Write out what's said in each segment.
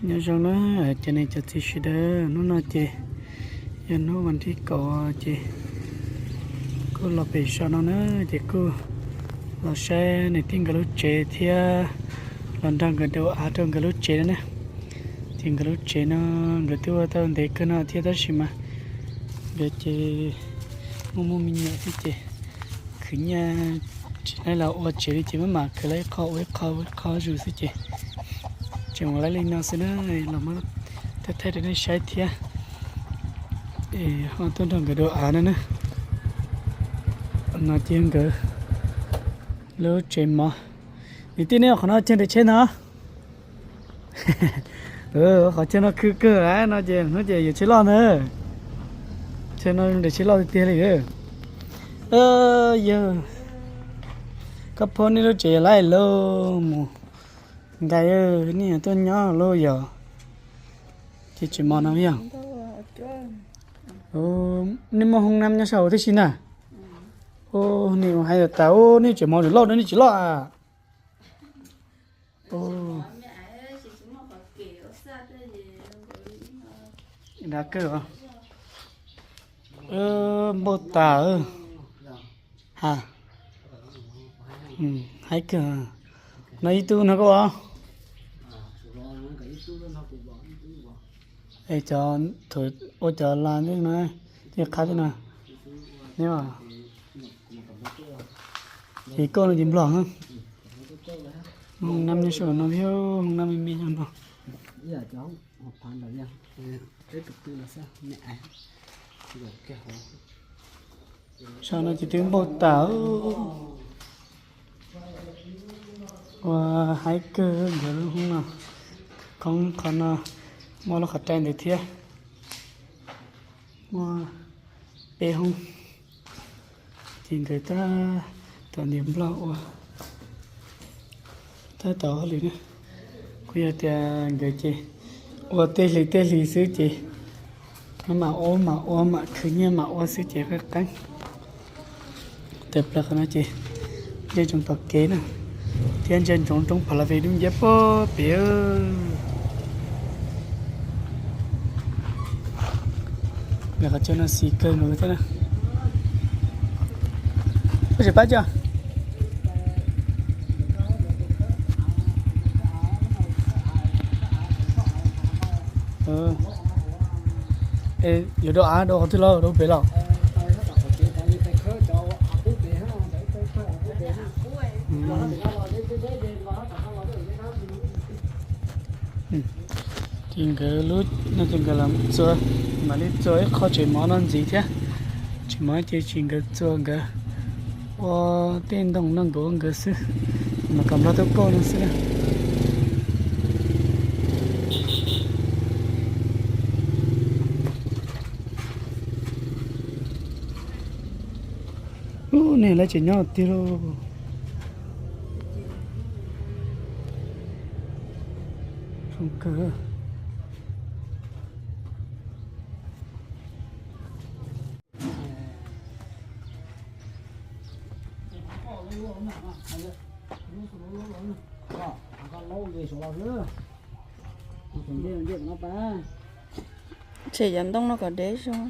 Nyob zoo na cov niam cov txiv sawv daws, hnub no ces yog hnub vas thib kaum ces kuj los pem zos no na, ces kuj los saib niam tij nkawd lub tsev thiab los nrog nkawd dua av rau nkawd lub tsev no na. Ces nkawd lub tsev no nkawd twb ua tau ntev kawg no thiab tab sis mas nkawd ces muaj muaj me nyuam xwb ces khwv nyiaj tsis laib los ua tsev li ces maj mam khwv los ib qho ua ib qho ua ib qho zus xwb ces tseem ua laib li no xwb na. Los muab thaij thaij rau nej saib thiab es ho tuaj nrog nkawd dua av no na. No ces nkawd lub tsev mov. Niam tij, nej qhov no chaw nres tsheb no? Qhov chaw no khw kawg no ces hnub ces yuav tsheb loj ntag. Chaw no nres tsheb loj tiag tiag li. Yawg, koj phob nej lub tsev laib lauj, mus nqaim nej tuaj nyob lauj yog. Ces tsev mov no yog, nej muaj hoob nab nyob sab hauv tib si na. Ua nej hais tas ua nej tsev mov loj no nej tsev loj a. Dav kawg. Npauj tas. Ha, haib kawg. No ib tug no koj ua. Es cov, ua cov las ntej no, tej qhab tej no, nyob ces koj no ces nplog, hoob nab nyob sab no thiab, hoob nab me me nyob nplog. Sab no ces twb npauj tas. Ua haib kawg nkawd lub hoob no. Khoob qhov no muaj lub qhov rai ntawd thiab. Muaj peb hoob. Ces nkawd tab tom ntiav nplog ua tab tom hauj lwm na. Kuj yog tias nkawd ces ua tej hlis tej hlis xwb ces maj mam ua mam ua mam khwv nyiaj mam ua xwb ces qeeb qeeb. Tawm plaws qhov no ces ntsia ntsoov tom kev na, thiab ntsia ntsoov roob Pha La Ve dub nciab puag pem. Nkawd qhov chaw no xis kawg nkaus thiab na. Koj tsis pab coj. Yuav dua av dua qhov twg los dua pem los? Ces nkawd lub no ces nkawd los txua, mam li txua ib qho tsev mov no ntxiv thiab. Tsev mov ces tsis nkawd txua nkawd ua tej ntoo no nkawd ua nkawd xwb, mas kom nplog tuaj kauj no xwb na. Ub, nej lawv tseem nyob tiag lauj. Zoo kawg. Tshem cov ntoo no kom deb zoo.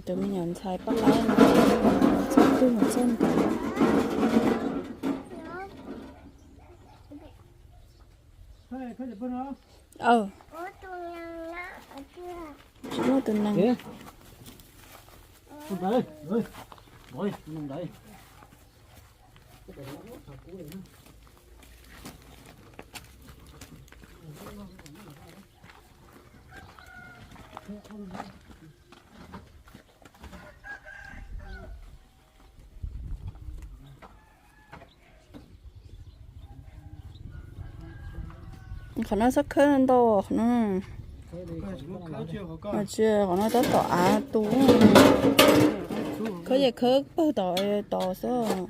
Tus me nyuam ntxhais paj laib no, txog twg mus txog ntawd. Aw, tsis muaj tus neeg. Qhov no txhob khawb ntau qhov no. Tsis, qhov no tab tom av tu. Khawb ces khawb pawg tom tos xwb.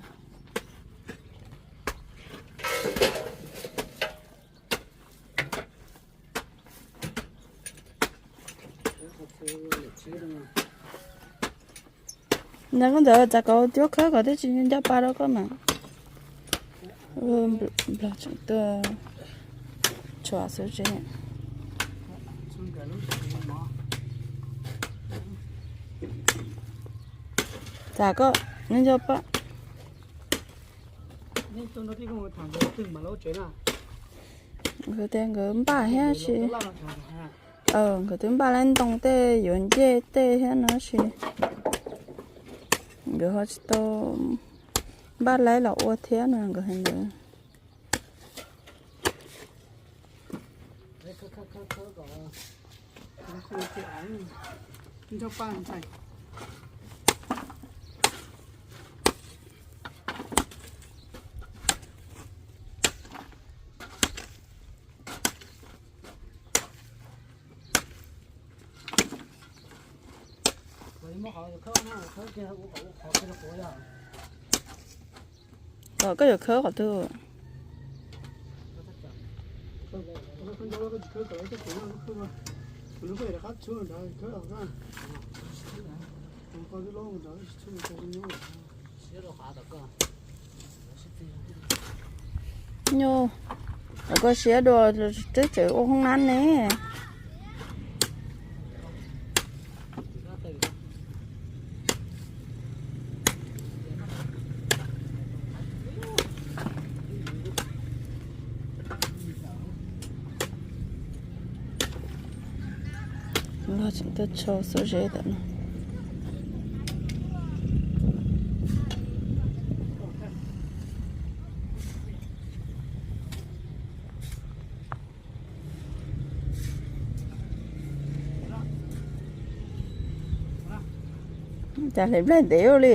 Ntawd koj ntxawm txav kom cuab khawb kom twb tsis nco pa rau koj mas. Nplog tseem tuaj tshua xwb tsev. Txav koj nco pa. Nkawd tias nkawd npaj thiab si, nkawd twb npaj lawm ntoo tej yuav ncej tej thiab no si, nkawd ho tsis tau npaj laib los ua thiab no nkawd hais ntawd. Kom koj yuav khawb qhov twg? Nyuj, koj siab dua twb tseem ua hoob nab ne. Los tseem tuaj tshau xuab zeb ntawm no. Cas hle nplaig ntev ua li.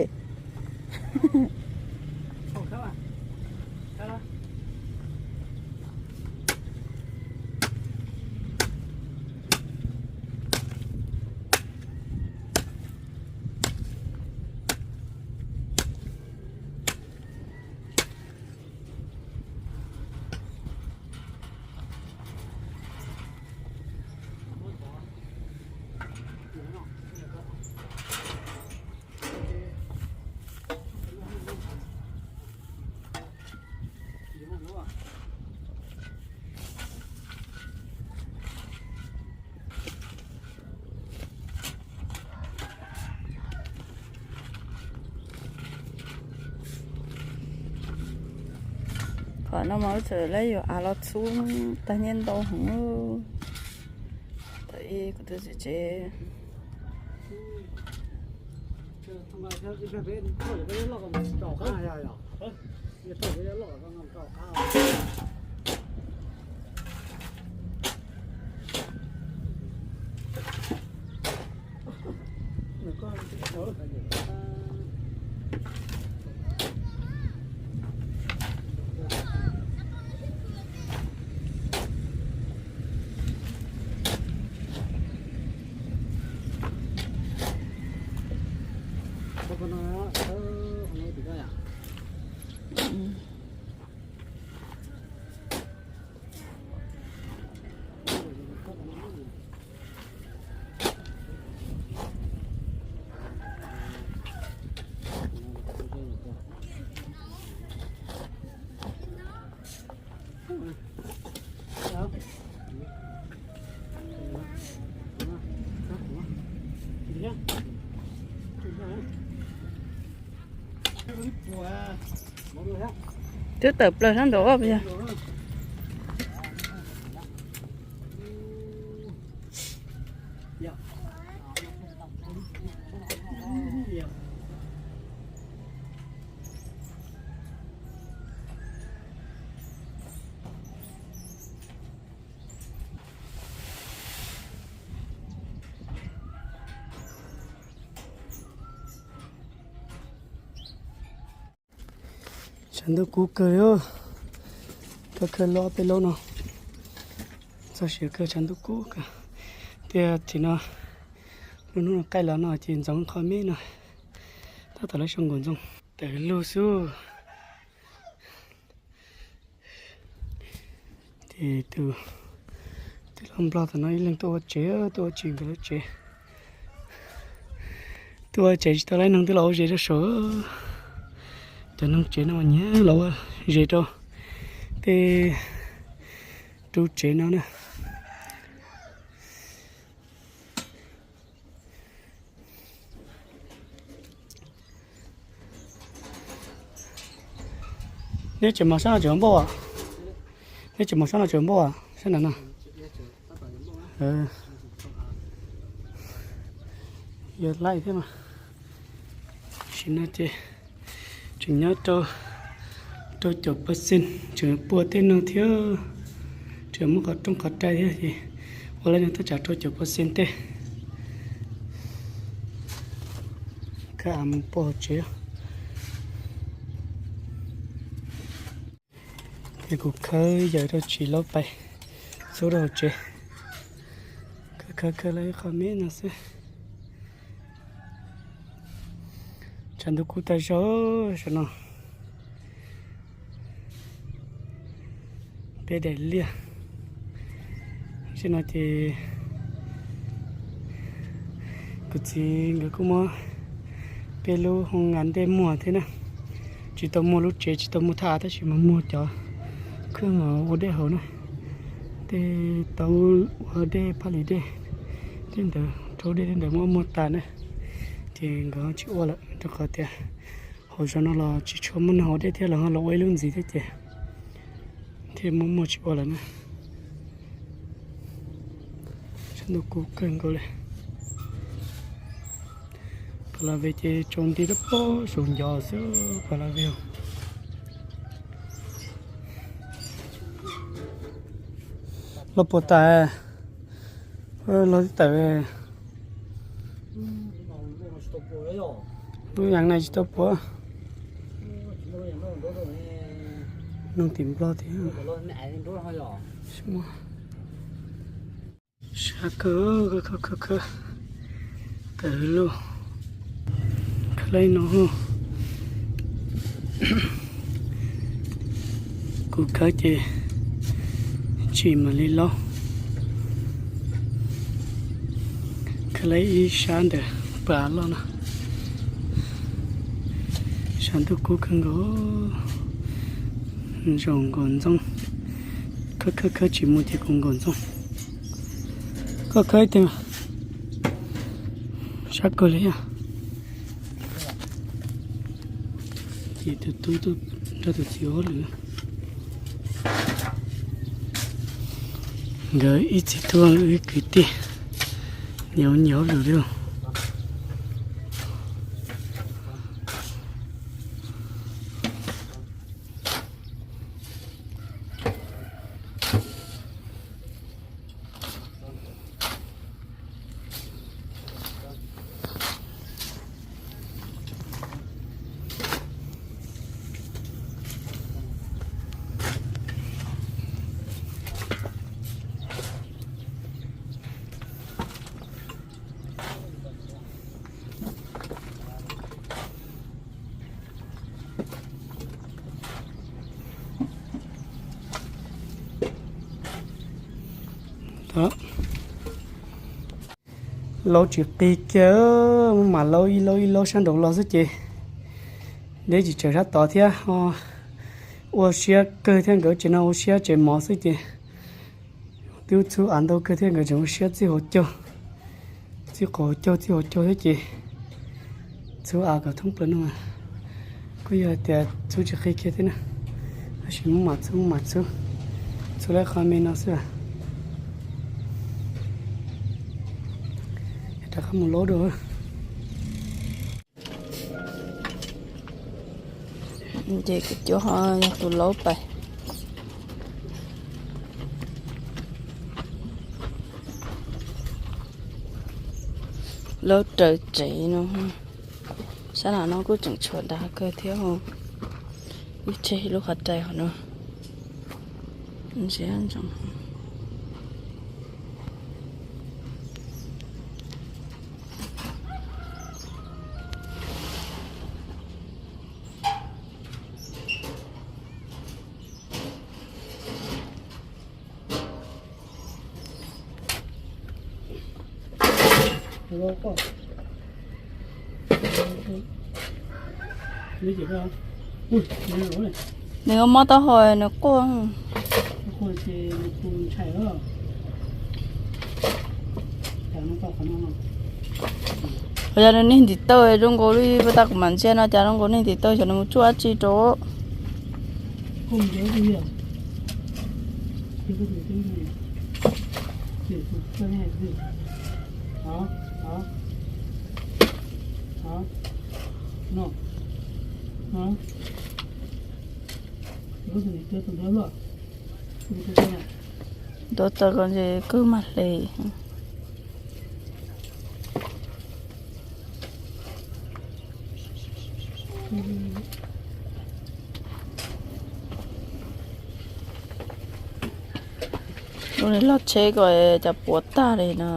Qhov no mas ua txawm lawv yuav av los txhub tag nyiaj ntau heev. Tam ib kuv tus txiv tsev. Twb tawm plaws sab nraud os. Tshav ntuj kub kawg li. Kawg kawg lub peb lub no. Txog siav kawg tshav ntuj kub kawg. Tiag tim no lub hnub no qaij los no ces ntxoov qho me no. Tab tom lawv sau nkaus ntxoov. Tawm lug xwb. Ces tus, tus hluas nplog tom no ib leeg tuaj ua tsev, tuaj ua tsev nkawd lub tsev. Tuaj tsev tsis tau laib neeg twb los ua zes rau saum. Cov neeg tsev no mas nyiam los ua zes rau tej rub tsev no na. Neb tseem mos sab no tseem npauj as? Neb tseem mos sab no tseem npauj as, sab nram no? Yog laij thiab mas. Tam sim no ces tseem nyob rau rau caum percent, tseem pua tej no thiab, tseem muab qhov rooj qhov rai thiab ces ua li no tab tsam rau caum percent tej. Kab av mus pua hauv tsev. Ces kuv khawb yawm rau tsis laub pais xub rau hauv tsev. Khawb khawb khawb lawm ib qho me no xwb. Tshav ntuj kub tag zog saum no. Peb daim liaj. Tam sim no ces kuv txiv nkawd kuj muab peb lub hoo as ntej muag thiab na. Tsis tau muag lub tsev, tsis tau muag thaj av tab sis mas muag cov khwj ua dej hauv na. Tej taub ua dej, phaj lis dej, tej ntawd, rhaub dej tej ntawd muab muag tas na. Ces nkawd tsis ua lawm rau qhov tias hauv zos no los tsis tshua muaj neeg haus dej thiab, lawv ho los ua ib lub ntxiv thiab ces thiaj muab muag tsis ua lawm na. Tshav ntuj kub kawg nkaus li. Pas las ves ces tsaus nti rau pob saum ncov xwb pas las ves. Los puas tas, los tib tawm. Lub yees na tsis tau puav. Noog tim Nplog tiag. Sab kawg, khawb khawb khawb, tawm hwv luj, khawb li no. Kuv khawb ces tsim mam li laub. Khawb li ib sab ntawm pas loj no. Sab ntuj kub kawg nkaus, zaum nkaus ntxooj. Khawb khawb khawb tsis mus ces kuv nkaus ntxooj. Koj khawb ib teg, sab kawg li. Ces tus tub tuaj nrog tus txiv ua hauj lwm. Nkawd ib txiv tub ib kwv tij nyiam ua nyiam hauj lwm li. Laub tsis qis kiag, mam laub ib laub ib laub sab nraud los xwb ces deb tsis tsawg sab tod thiab. Ua siab kawg thiab, nkawd tsev no ua siab tsev mov xwb ces twb txhub av ntau kawg thiab, nkawd tseem ua siab txij hauv caug, txij qhov caug txij hauv caug thiab ces txhub av kom thoob plaws no. Kuj yog hais tias txhub tsis qis kiag thiab na, tab sis muab mam txhub muab mam txhub, txhub lawm qhov me no xwb. Rov qab mus laub dua. Ces kuv cuab ho yog tus laub pais. Laub raws tsev no. Sab nram no kuj tseem tshuav dav kawg thiab. Wb tseg lub qhov rais hov no. Ntsia ntsoov. Nws ua mob taub hau nws quaj. Yog nws niag ntiv taw zoo nkaus li pas tas kuv mam ntsia no cas zoo nkaus niag ntiv taw xyov nws mus tsuj dab tsi rau. Ntuav taws ko ntshe kawg mas hle. Lub niag log tsheb ko cas puas tag li no.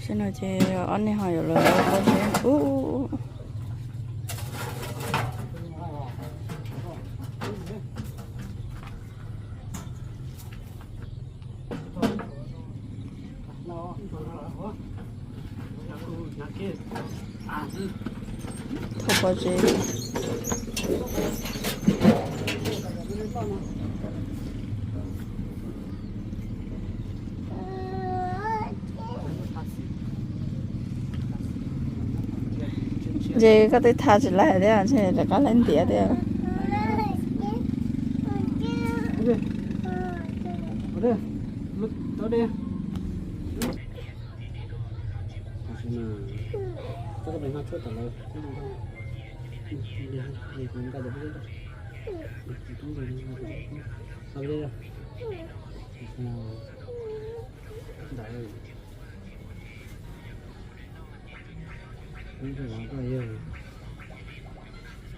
Saib no ces ob niag ho yuav los pob zeb ub. Pob zeb. Ces koj twb tha tsis laij thiab, ntshe rov qab laib ntiav thiab.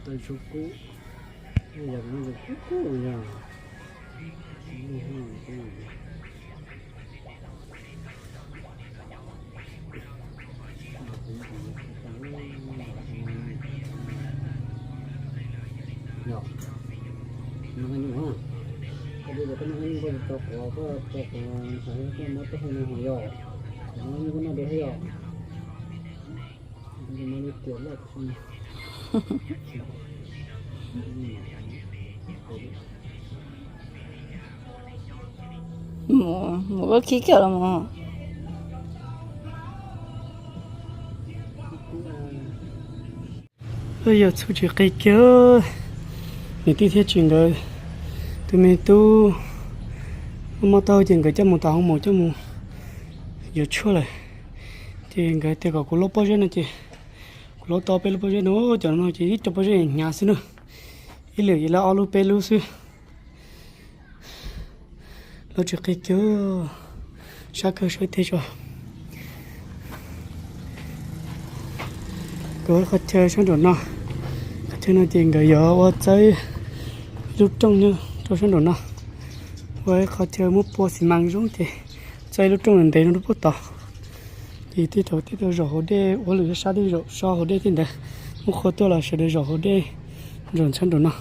Taw tsuv kub, yog kub kub yog. Yog, noj nyuj, koj noj nyuj koj tau quav, koj tau quav, koj muab tau hau no ho yog, noj nyuj koj noj dua thiab yog. Mus ua khib kiag los mas. Yog txhuj tsis qi kiag, niam tij thiab tsis nkawd tus me tub mob taub hau ces nkawd coj mus tom hoo maum coj mus yuav tshuaj lawm. Ces nkawd tias kom kuv laub pob zeb no ces kuv laub tau peb lub pob zeb no, cov no ces ib co pob zeb hnyav xwb na, ib lwm ces laub ob lub peb lub xwb. Lub tsis qi kiag, sab kawg saib teg tso. Kuv ua qhov chaw sab nraum no, qhov chaw no ces nkawd yuav ua txawb ib lub rooj nyob rau sab nraum no, ua ib qhov chaw muab pua xi mas zoo ces txawb ib lub rooj ntev ntev rau puag tod. Ces tej thaum tej tau zaum hauv dej, ua lwm sab tej zaum so hauv dej tej ntawd, muab qhua tuaj los sawv daws zaum hauv dej nraum sab nraum no.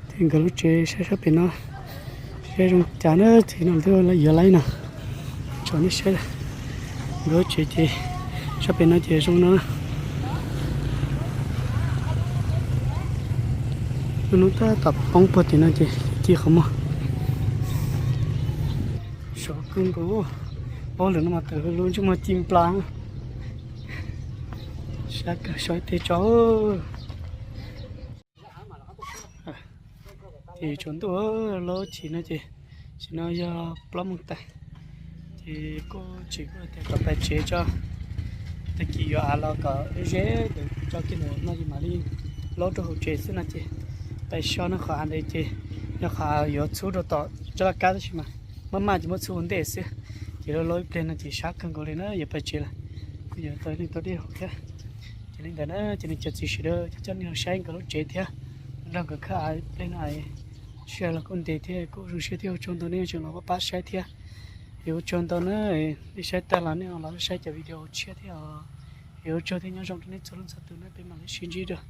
Ces nkawd lub tsev saib sab pem no, saib zoo cas na, txiv no twb yuav laib no. Tsom nej saib, nkawd lub tsev ces sab pem no ces zoo no. Lub hnub tab tom poob puag tim no ces ci qhov muag. Sov kawg nkaus, ob lwm no mas tawm lub ntsej muag ci nplas. Sab kawg saib teg tso. Ces tsaus ntuj, lub tshim no ces tshim no yog plaub moos tag. Ces kuj tsis kuj tias kom pais tsev tso, tag kis yuav av los kom ze ntawd tso kiag ntawm no ces mam li laub rau hauv tsev xwb no ces pais so no. Qhov av ntawd ces yog qhov av yuav txhub rau tom tsob laj kab tab sis mas maj maj ces muab txhub ua ntej xwb. Ces laub laub ib pliag no ces sab kawg nkaus li na, yuav pais tsev lawm. Kuj yuav tau leej tau dej haus thiab. Ces li ntawd na ces nej cov txiv sawv daws coj nej los saib nkawd lub tsev thiab, nrog nkawd khawb av ib pliag no, sij hawm los kuj ntev thiab, kuj zoo siab thiab. Ua tsaug ntau nej tseem los pab saib thiab. Es ua tsaug ntau na, nej saib tag los nej los saib cov video tshiab thiab os. Es ua tsaug thiab nyob zoo rau nej txhua leej txhua tus na, peb mam li sib ntsib dua.